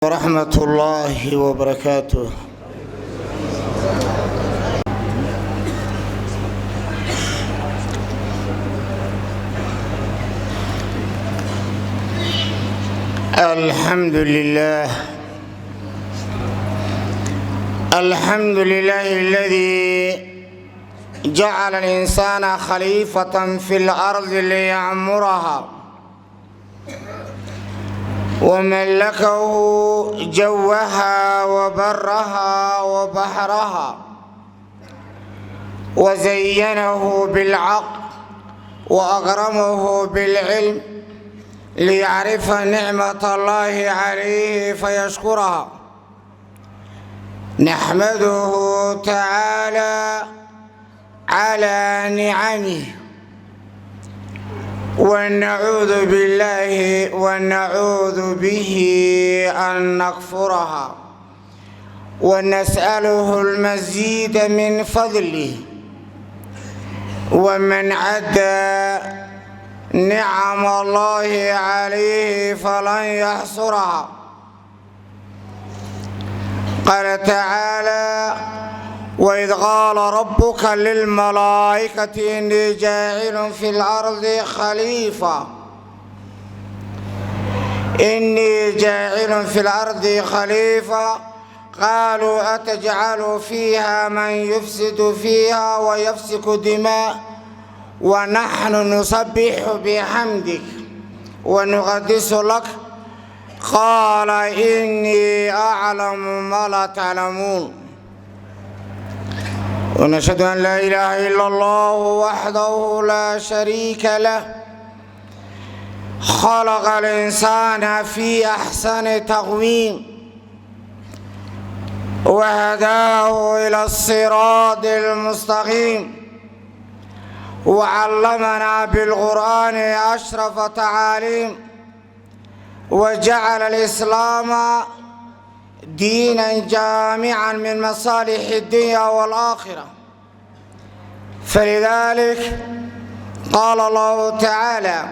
ورحمة الله وبركاته. الحمد لله، الحمد لله الذي جعل الإنسان خليفة في الأرض ليعمرها وملكه جوها وبرها وبحرها وزينه بالعقل وأكرمه بالعلم ليعرف نعمة الله عليه فيشكرها. نحمده تعالى على نعمه ونعوذ بالله ونعوذ به أن نكفرها، ونسأله المزيد من فضله. ومن عدى نعم الله عليه فلن يحصرها. قال تعالى: وإذ قال ربك للملائكة إني جاعل في الأرض خليفة، إني جاعل في الأرض خليفة، قالوا أتجعل فيها من يفسد فيها ويفسك دماء ونحن نسبح بحمدك ونقدس لك، قال إني أعلم ما لا تعلمون. ونشهد أن لا إله إلا الله وحده لا شريك له، خلق الإنسان في أحسن تقويم وهداه إلى الصراط المستقيم، وعلمنا بالقرآن أشرف تعاليم، وجعل الإسلام دينا جامعا من مصالح الدنيا والآخرة. فلذلك قال الله تعالى: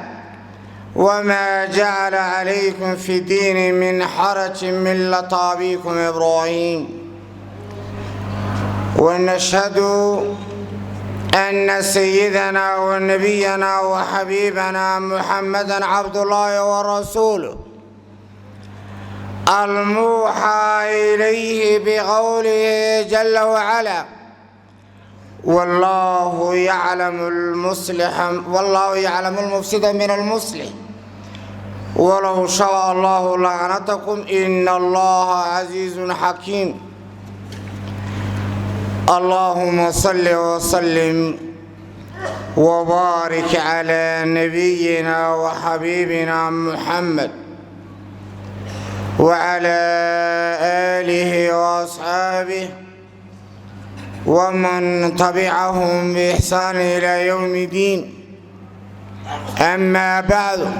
وما جعل عليكم في الدين من حرج ملة أبيكم إبراهيم. ونشهد أن سيدنا ونبينا وحبيبنا محمدا عبد الله ورسوله الموحى إليه بقوله جل وعلا: والله يعلم المصلح والله يعلم المفسد من المصلح ولو شاء الله لعنتكم إن الله عزيز حكيم. اللهم صل وسلم وبارك على نبينا وحبيبنا محمد وعلى آله وأصحابه ومن تبعهم بإحسان إلى يوم الدين. أما بعد،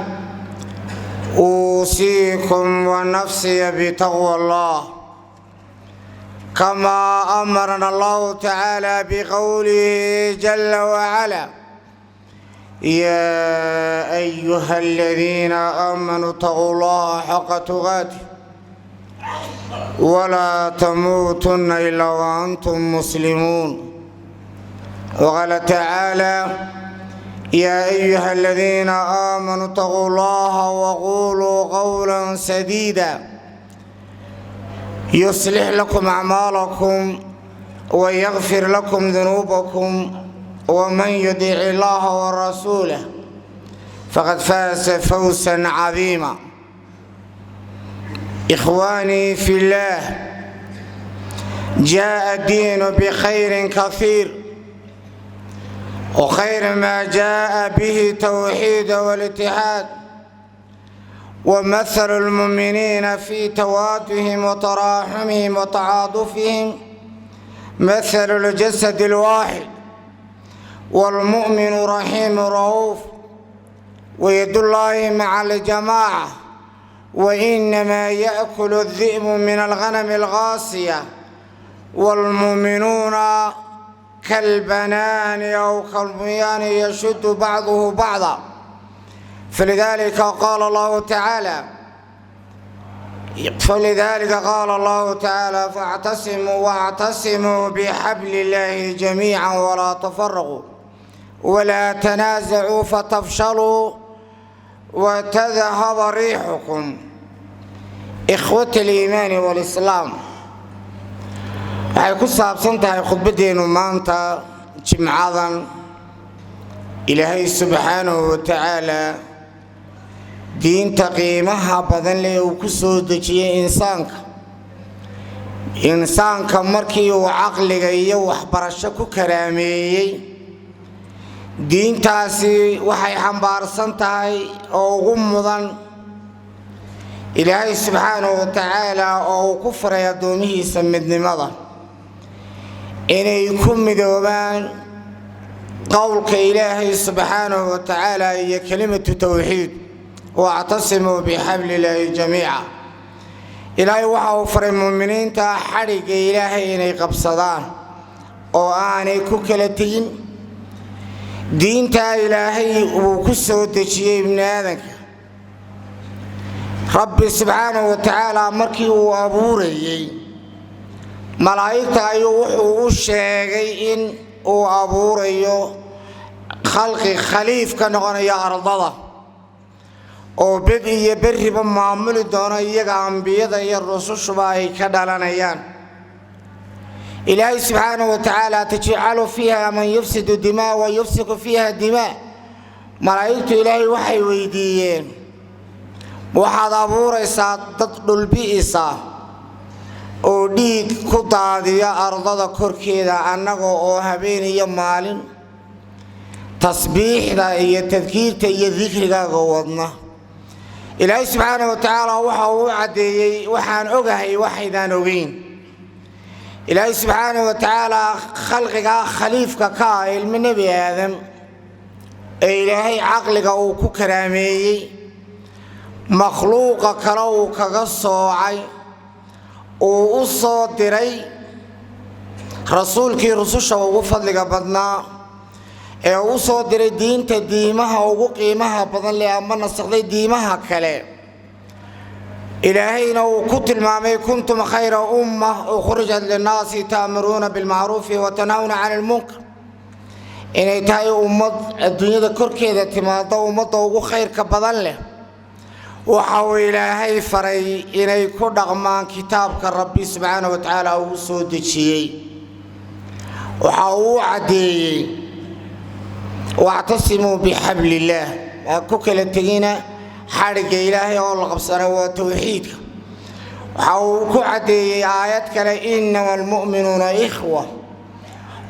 أوصيكم ونفسي بتقوى الله كما أمرنا الله تعالى بقوله جل وعلا: يا أيها الذين آمنوا اتقوا الله حق تقاته ولا تموتن إلا وأنتم مسلمون. وقال تعالى: يا أيها الذين آمنوا اتقوا الله وقولوا قولا سديدا يصلح لكم أعمالكم ويغفر لكم ذنوبكم، ومن يطع الله ورسوله فقد فاز فوزا عظيما. إخواني في الله، جاء الدين بخير كثير، وخير ما جاء به توحيد والاتحاد، ومثل المؤمنين في توادهم وتراحمهم وتعاطفهم مثل الجسد الواحد، والمؤمن رحيم رؤوف، ويد الله مع الجماعة، وإنما يأكل الذئب من الغنم الغاصية، والمؤمنون كالبنان أو كالبنيان يشد بعضه بعضا. فلذلك قال الله تعالى: فلذلك قال الله تعالى: فاعتصموا واعتصموا بحبل الله جميعا ولا تفرقوا ولا تنازعوا فتفشلوا وتذهب ريحكم. إخوة الإيمان والإسلام، waxay ku saabsan tahay khudbaddeennu maanta jimcadan Ilaahay subxaanahu wa tacaala diinta qiimaha badan leh uu ku soo dejiyey insaanka. Insaanka markii uu caqliga iyo waxbarasho ku karaameeyey, diintaasi waxay xambaarsan tahay oo ugu mudan Ilaahay subxaanahu wa tacaala oo uu ku faray addoomihiisa midnimada, inay ku midoobaan qowlka Ilaahay subxaanahu wa tacaala iyo kelimatu towxiid: واعتصموا بحبل الله جميعا. Ilaahay waxa uu faray muuminiinta xadhigga Ilaahay inay qabsadaan oo aanay ku kala tegin. Diintaa Ilaahay uu ku soo dejiyey ibni aadanka, Rabbi subxaanahu wa tacaala markii uu abuurayey malaa'igta ayuu wuxuu u sheegay in uu abuurayo khalqi khaliif ka noqonaya ardada oo bed iyo berriba maamuli doono, iyaga ambiyada iyo rusushuba ay ka dhalanayaan. Ilaahay subxaanahu wa tacaala: أتجعل فيها من يفسد الدماء ويسفك فيها الدماء. Malaa'igtu Ilaahay waxay weydiiyeen: waxaad abuuraysaa dad dhulbi'isa oo dhiig ku daadiya ardada korkeeda, annaga oo habeen iyo maalin tasbiixda iyo tadkiirta iyo dikrigaaga wadna? Ilaahay subxaana wa tacaala waxa uu u caddeeyey: waxaan ogahay waxaydaan ogeyn. Ilaahay subxaana wa tacaala khalqigaa khaliifka ka ah ilmo Nebi Aadam ee Ilaahay caqliga uu ku karaameeyey, makhluuqa kale uu kaga soocay, uu u soo diray rasuulkii rususha ugu fadliga badnaa, ee u soo diray diinta diimaha ugu qiimaha badan leh ama nasakday diimaha kale, Ilaahayna uu ku tilmaamay: كنتم خير أمة أخرجت للناس تأمرون بالمعروف وتنهون عن المنكر, inay tahay ummad adduunyada korkeeda timaado ummadda ugu khayrka badan leh, waxa uu Ilaahay faray inay ku dhaqmaan kitaabka Rabbi subxaana wa tacaala uu soo dejiyey. Waxa uu u caddeeyey: واعتصموا بحبل الله, waa ku kala tegina xadhigga Ilaahay oo la qabsana, waa towxiidka. Waxa uu ku caddeeyey aayad kale: إنما المؤمنون إخوة,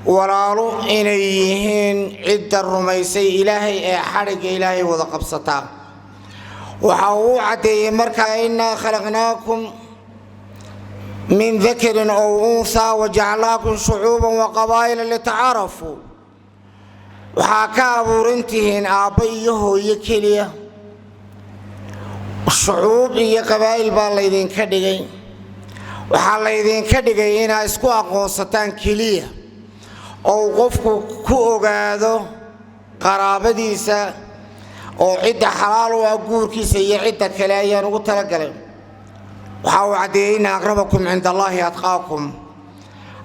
walaalo inay yihiin cidda rumaysay Ilaahay ee xadhigga Ilaahay wada qabsataa. Waxa uu u caddeeyey markaa: إنا خلقناكم من ذكر أو أنثى وجعلناكم شعوبا وقبائل لتعارفوا. Waxaa ka abuurantihiin aabbo iyo hooyo keliya, shucuub iyo qabaa'il baa laydinka dhigay. Waxaa laydinka dhigay inaa isku aqoonsataan keliya oo uu qofku ku ogaado qaraabadiisa oo cidda xalaal u ah guurkiisa iyo cidda kale ayaan ugu talagalay. Waxa uu caddeeyey: إن أكرمكم عند الله أتقاكم.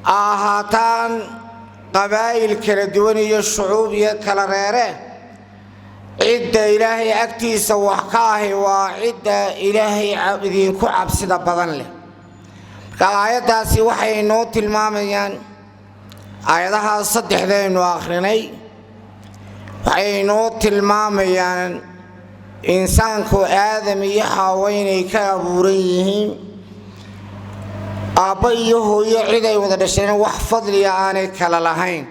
Ahaataan qabaa'il kala duwan iyo shucuub iyo kala reere, cidda Ilaahay agtiisa wax ka ahi waa cidda Ilaahay idinku cabsida badan leh. Marka aayaddaasi waxay inoo tilmaamayaan, aayadahaas saddexdaynu akhrinay waxay inoo tilmaamayaan insaanku Aadam iyo Xaawo inay ka abuuran yihiin aabbo iyo hooyo, cid ay wada dhasheen wax fadliya aanay kala lahayn.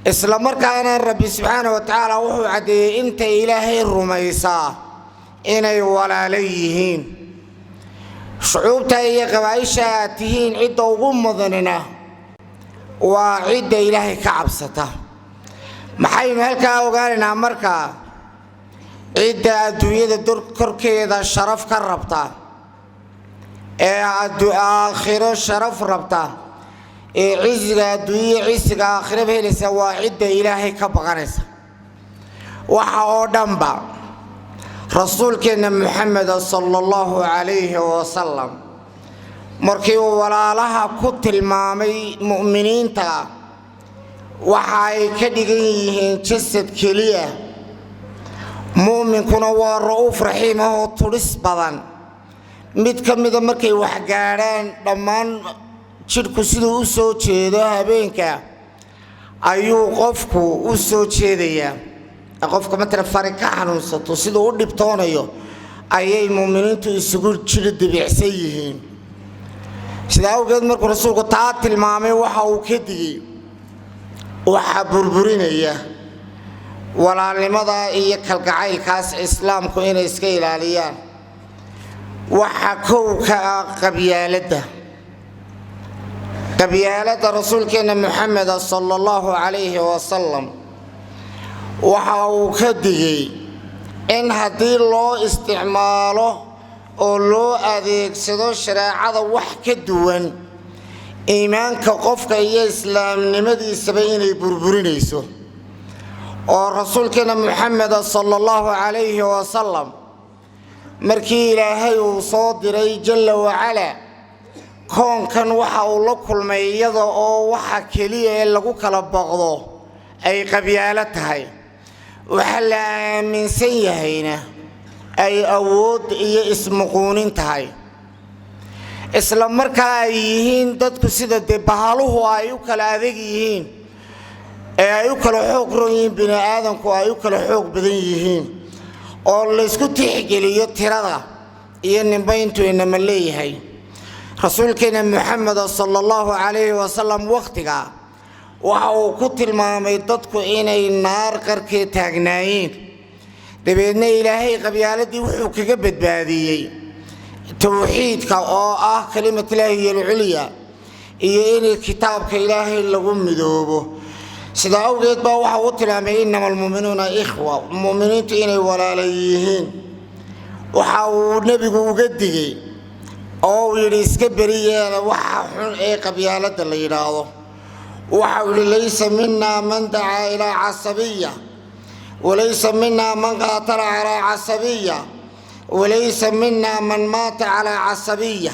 Isla markaana Rabbi subxaana wa tacaala wuxuu caddeeyey intay Ilaahay rumaysaa inay walaalo yihiin, shucuubta iyo qabaa'isha aad tihiin cidda ugu mudanina waa cidda Ilaahay ka cabsata. Maxaynu halkaa ogaanaynaa markaa? Cidda adduunyada korkeeda sharaf ka rabta ee aakhiro sharaf rabta ee cisiga adduunya, cisiga aakhiraba helaysa waa cidda Ilaahay ka baqanaysa. Waxa oo dhanba Rasuulkeenna Muxameda sala allahu calayhi wasalam markii uu walaalaha ku tilmaamay mu'miniinta, waxa ay ka dhigan yihiin jasad keliya. Mu'minkuna waa ra'uuf raxiim ah oo tudhis badan. Mid ka mida markay wax gaadhaan, dhammaan jidhku siduu u soo jeedo habeenka ayuu qofku u soo jeedayaa. Qofka matala fari ka xanuunsato siduu u dhibtoonayo ayay mu'miniintu isugu jidh dibicsan yihiin. Sidaa awgeed, markuu Rasuulku taa tilmaamay, waxa uu ka digay waxaa burburinaya walaalnimada iyo kalgacaylkaas Islaamku inay iska ilaaliyaan. Waxa kow ka ah qabyaaladda. Qabyaaladda Rasuulkeenna Muxameda sala allahu calayhi wasalam waxa uu ka digay in haddii loo isticmaalo oo loo adeegsado shareecada wax ka duwan, iimaanka qofka iyo islaamnimadiisaba inay burburinayso. Oo Rasuulkeena Muxameda sala allahu calayhi wasalam markii Ilaahay uu soo diray jalla wacalaa koonkan, waxa uu la kulmay iyada oo waxa keliya ee lagu kala baqdo ay qabyaalo tahay, waxa la aaminsan yahayna ay awood iyo ismuquunin tahay, isla markaa ay yihiin dadku sida dee bahaluhu ay u kala adag yihiin ee ay u kala xoog ron yihiin, bini aadamku ay u kala xoog badan yihiin, oo laysku tixgeliyo tirada iyo ninba intuu inama leeyahay. Rasuulkeena Muxameda sala allahu calayhi wasalam wakhtigaa waxa uu ku tilmaamay dadku inay naar qarkee taagnaayeen. Dabeedna Ilaahay qabyaaladii wuxuu kaga badbaadiyey towxiidka, oo ah kalimatulaahi hiya alculya, iyo in kitaabka Ilaahay lagu midoobo. Sidaa awgeed baa waxa uu tilmaamay innama almu'minuuna ikhwa, mu'miniintu inay walaala yihiin. Waxa uu Nebigu uga digay oo uu yidhi iska beri yeela waxa xun ee qabyaaladda la yidhaahdo. Waxa uu yidhi: laysa minaa man dacaa ilaa casabiya, walaysa minaa man qaatala calaa casabiya, walaysa minaa man maata calaa casabiya.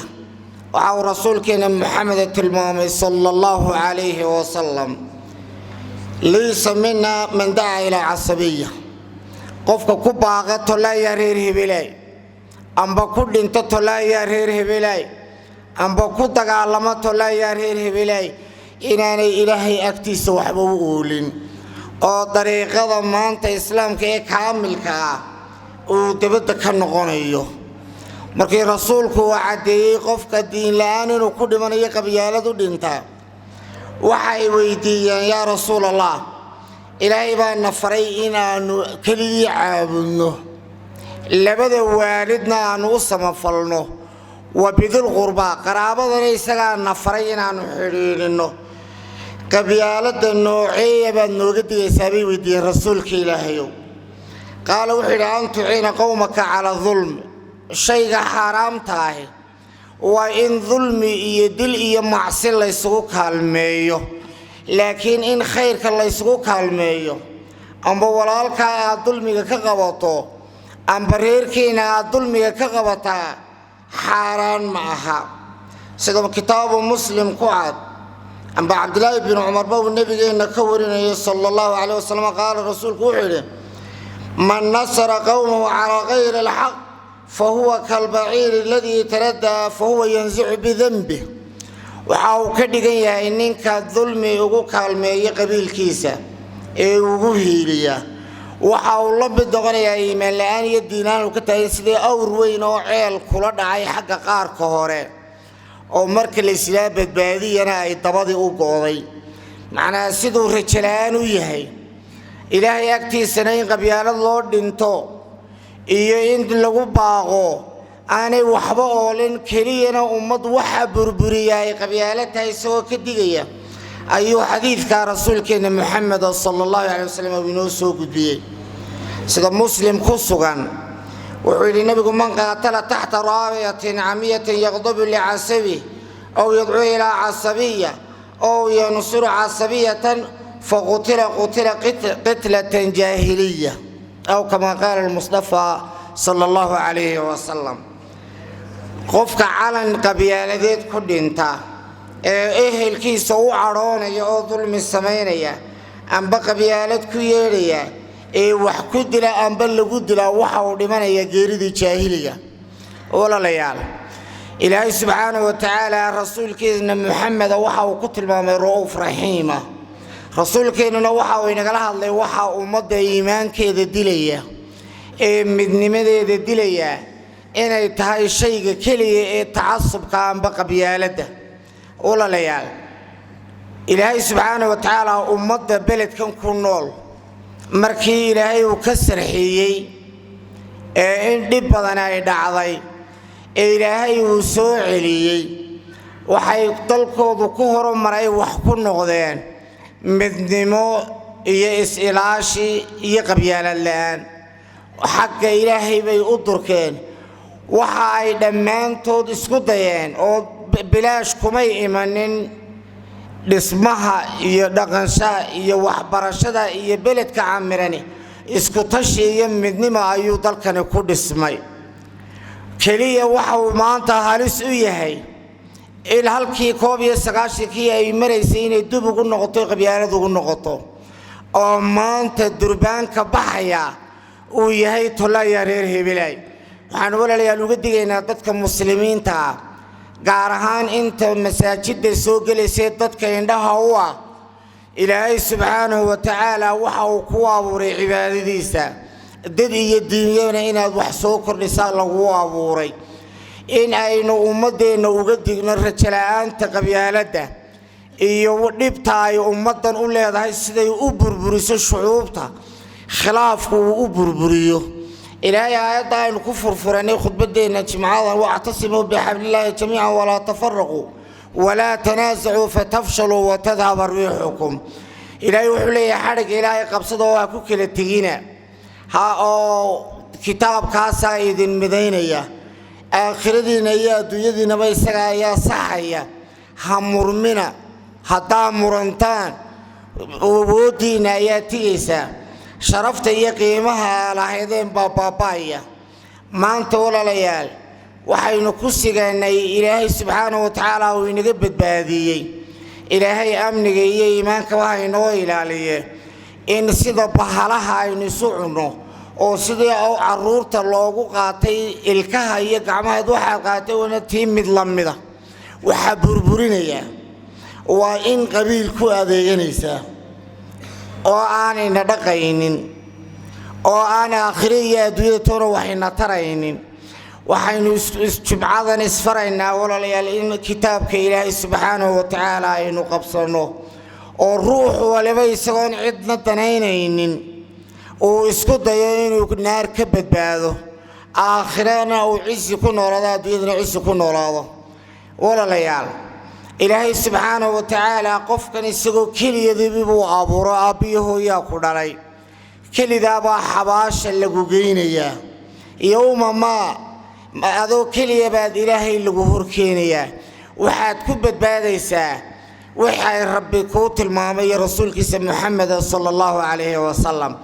Waxa uu Rasuulkeena Muxamed tilmaamay sala allahu calayhi wasalam: laysa minaa man dacaa ilaa casabiya, qofka ku baaqa tolaayaa reer hebelaay, amba ku dhinto tolaayaa reer hebelaay, amba ku dagaalamo tolaayaa reer hebelaay, inaanay Ilaahay agtiisa waxba u oolin, oo dariiqada maanta Islaamka ee kaamilka ah uu dabadda ka noqonayo. Markii Rasuulku uu caddeeyey qofka diin la'aan inuu ku dhimanayo qabyaalad u dhintaa, waxay weydiiyeen: yaa Rasuul Allah, Ilaahay baa na faray inaannu keligii caabudno, labada waalidna aanu u samafalno, wa bidil qurbaa, qaraabadana isagaa na faray inaannu xidhiidhinno, qabyaaladda nooceeya baad nooga digaysaa? Bay weydiiyeen Rasuulka Ilaahayow. Qaala, wuxuu yidhi: an tuciina qowmaka calaa dulm. Shayga xaaraamta ahi waa in dulmi iyo dil iyo macsi laysugu kaalmeeyo, laakiin in khayrka laysugu kaalmeeyo, amba walaalkaa aad dulmiga ka qabato, amba reerkiina aad dulmiga ka qabataa, xaaraan ma aha. Sida kitaabu Muslim ku cad, amba Cabdilaahi bin Cumarba uu Nebigeenna ka warinayo sala allahu caleyh wasalam, qaala, Rasuulku wuxuu yidhi: man nasara qowmahu calaa gayri alxaq fahuwa kalbaciiri aladii taradaa fahuwa yansicu bidanbih. Waxa uu ka dhigan yahay ninka dulmi ugu kaalmeeya qabiilkiisa ee ugu hiiliya, waxa uu la mid noqonayaa iimaan la'aan iyo diinlaan uu ka tahay, sidii awr weyn oo ceel kula dhacay xagga qaarka hore, oo marka la islaa badbaadiyana ay dabadii u go'day. Macnaha siduu rajo la'aan u yahay Ilaahay agtiisana, in qabyaalad loo dhinto iyo in lagu baaqo aanay waxba oolin, keliyana ummad waxa burburiya ay qabyaalo tahay, isagoo ka digaya ayuu xadiidka Rasuulkeenna Muxamed sala allahu calay wasalam uu inoo soo gudbiyey. Sida Muslim ku sugan, wuxuu yidhi Nebigu: man qaatala taxta raayatin camiyatin yaqdabu licasabih aw yadcuu ilaa casabiya ow yansuru casabiyatan faqutila qutila qitlatan jaahiliya, aw kama qaala almustafaa. sala allahu calayhi wasalam. Qofka calan qabyaaladeed ku dhinta ee ehelkiisa u cadhoonaya oo dulmi samaynaya amba qabyaalad ku yeedhaya ee wax ku dila amba lagu dilaa, waxa uu dhimanaya geeridii jaahiliga. Walaalayaal, Ilaahay subxaanahu wa tacaala rasuulkeena Muxameda waxa uu ku tilmaamay ra'uuf raxiima. Rasuulkeennuna waxa uu inagala hadlay waxa ummadda iimaankeeda dilaya ee midnimadeeda dilaya inay tahay shayga keliya ee tacasubka amba qabyaaladda. Walaalayaal, Ilaahay subxaana wa tacaala ummadda beledkan ku nool markii Ilaahay uu ka sarxiyey ee in dhib badan ay dhacday ee Ilaahay uu soo celiyey, waxay dalkoodu ku horumaray wax ku noqdeen midnimo iyo is-ilaashi iyo qabyaalad la'aan. Xagga Ilaahay bay u durkeen. Waxa ay dhammaantood isku dayeen oo bilaash kumay imanin dhismaha iyo dhaqanshaha iyo waxbarashada iyo beledka camirani. Isku tashi iyo midnimo ayuu dalkani ku dhismay. Keliya waxa uu maanta halis u yahay in halkii 91-kii ay maraysay inay dib ugu noqoto, qabyaalad ugu noqoto, oo maanta durbaanka baxaya uu yahay tolaya reer hebelay. Waxaan, walaalayaal, uga digaynaa dadka muslimiinta ah, gaar ahaan inta masaajidda soo gelaysay, dadka indhaha u ah. Ilaahay subxaanahu wa tacaala waxa uu ku abuuray cibaadadiisa, dad iyo diinyana inaad wax soo kordhisaa laguu abuuray. In aynu ummaddeenna uga digno rajo la'aanta qabyaaladda iyo dhibta ay ummaddan u leedahay, siday u burburiso shucuubta khilaafku uu u burburiyo. Ilaahay aayadda aynu ku furfuranay khudbaddeenna jimcadan, wactasimuu bixablillaahi jamiican walaa tafaraquu walaa tanaasacuu fatafshaluu watadhaba riixukum. Ilaahay wuxuu leeyahay, xadhigga Ilaahay qabsada oo ha ku kala tegina, ha oo kitaabkaasaa idin midaynaya, aakhiradiinna iyo adduunyadiinaba isaga ayaa saxaya. Ha murmina. Haddaa murantaan, awooddiinna ayaa tegaysaa, sharafta iyo qiimaha aa lahaydeen baa baaba'aya. Maanta, walaalayaal, waxaynu ku sigaanay Ilaahay subxaanahu wa tacaala uu inaga badbaadiyey. Ilaahay amniga iyo iimaankaba ha inoo ilaaliye. In sida bahalaha aynu isu cunno oo sidii caruurta loogu qaatay ilkaha iyo gacmaheed waxaad qaatay wana tii mid la mida, waxaa burburinayaa waa in qabiil ku adeeganaysaa oo aanayna dhaqaynin oo aan aakhire iyo adduunyada toona waxayna taraynin. Waxaynu jumcadan isfaraynaa, walaalayaal, in kitaabka Ilaahay subxaanahu wa tacaala aynu qabsanno oo ruux waliba isagoon cidna danaynaynin uu isku dayo inuu naar ka badbaado, aakhirana uu cisi ku noolaado, adduunyadana cisi ku noolaado. Walaalayaal, Ilaahay subxaanahu wa tacaala qofkan isagoo keliyadibi buu abuuro. Aabbiyo hooyaa ku dhalay, kelidaabaa xabaasha lagu geynayaa. Yowma maa adoo keliya baad Ilaahay lagu horkeenayaa. Waxaad ku badbaadaysaa waxay Rabbi kuu tilmaamay iyo rasuulkiisa Muxameda sala allahu calayhi wasalam,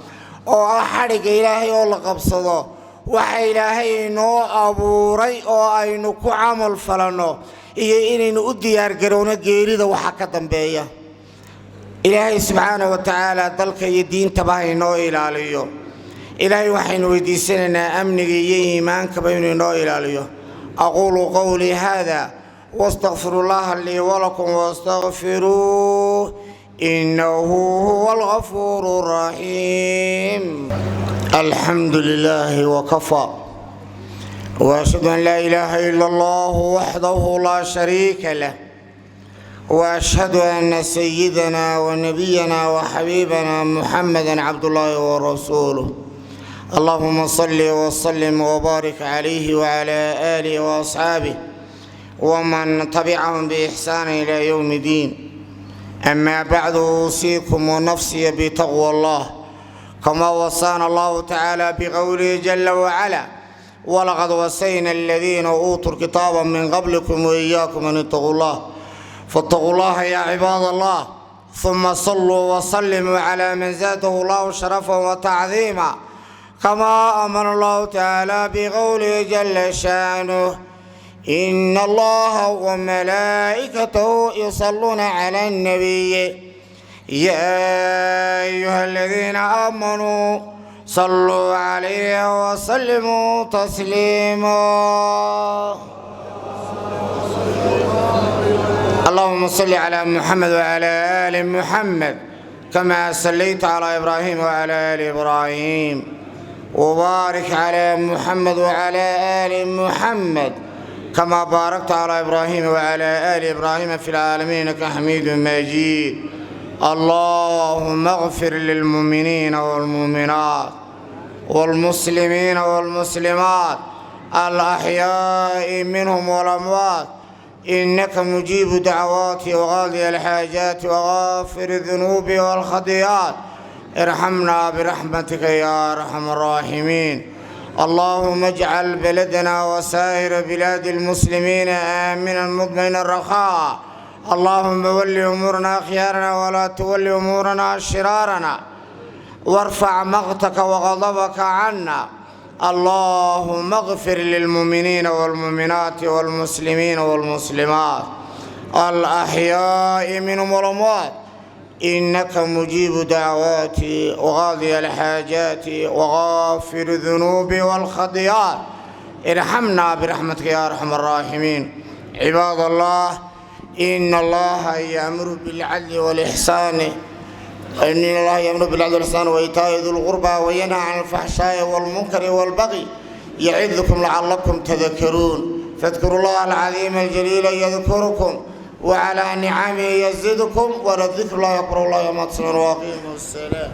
oo ah xadhigga Ilaahay oo la qabsado, waxa Ilaahay inoo abuuray oo aynu ku camal falanno, iyo inaynu u diyaargarowno geerida waxa ka dambeeya. Ilaahay subxaana wa tacaala dalka iyo diintaba ha inoo ilaaliyo. Ilaahay waxaynu weydiisanaynaa amniga iyo iimaankaba inuu inoo ilaaliyo. Aquulu qowlii hada wastaqfiru llaha lii walakum wastaqfiruuh, inahu huwa algafuuru raxiim. Alxamdu lilaahi wakafaa, واشهد ان لا اله الا الله وحده لا شريك له، واشهد ان سيدنا ونبينا وحبيبنا محمدا عبد الله ورسوله. اللهم صل وسلم وبارك عليه وعلى اله واصحابه ومن تبعهم باحسان الى يوم الدين. اما بعد، اوصيكم ونفسي بتقوى الله، كما وصانا الله تعالى بقوله جل وعلا: ولقد وصينا الذين اوتوا الكتاب من قبلكم واياكم ان اتقوا الله. فاتقوا الله يا عباد الله، ثم صلوا وسلموا على من زاده الله شرفا وتعظيما. كما أمر الله تعالى بقوله جل شانه: إن الله وملائكته يصلون على النبي يا أيها الذين آمنوا صلوا عليه وسلموا تسليما. اللهم صل على محمد وعلى آل محمد كما صليت على إبراهيم وعلى آل إبراهيم، وبارك على محمد وعلى آل محمد كما باركت على إبراهيم وعلى آل إبراهيم في العالمين إنك حميد مجيد. اللهم اغفر للمؤمنين والمؤمنات والمسلمين والمسلمات الأحياء منهم والأموات، إنك مجيب دعوات وغالي الحاجات وغافر الذنوب والخطيئات. ارحمنا برحمتك يا أرحم الراحمين. اللهم اجعل بلدنا وسائر بلاد المسلمين آمنا مطمئنا رخاء. اللهم ول أمورنا خيارنا ولا تول أمورنا شرارنا، وارفع مقتك وغضبك عنا. اللهم اغفر للمؤمنين والمؤمنات والمسلمين والمسلمات الأحياء منهم والأموات، إنك مجيب دعوات وغاضي الحاجات وغافر الذنوب والخطيئات. ارحمنا برحمتك يا أرحم الراحمين. عباد الله، إن الله يأمر بالعدل والإحسان، إن الله يأمر بالعدل والإحسان وإيتاء ذي القربى وينهى عن الفحشاء والمنكر والبغي يعظكم لعلكم تذكرون. فاذكروا الله العظيم الجليل يذكركم، وعلى نعمه يزدكم، ولذكر الله يقرأ الله يوم تصنعون. وأقيموا السلام.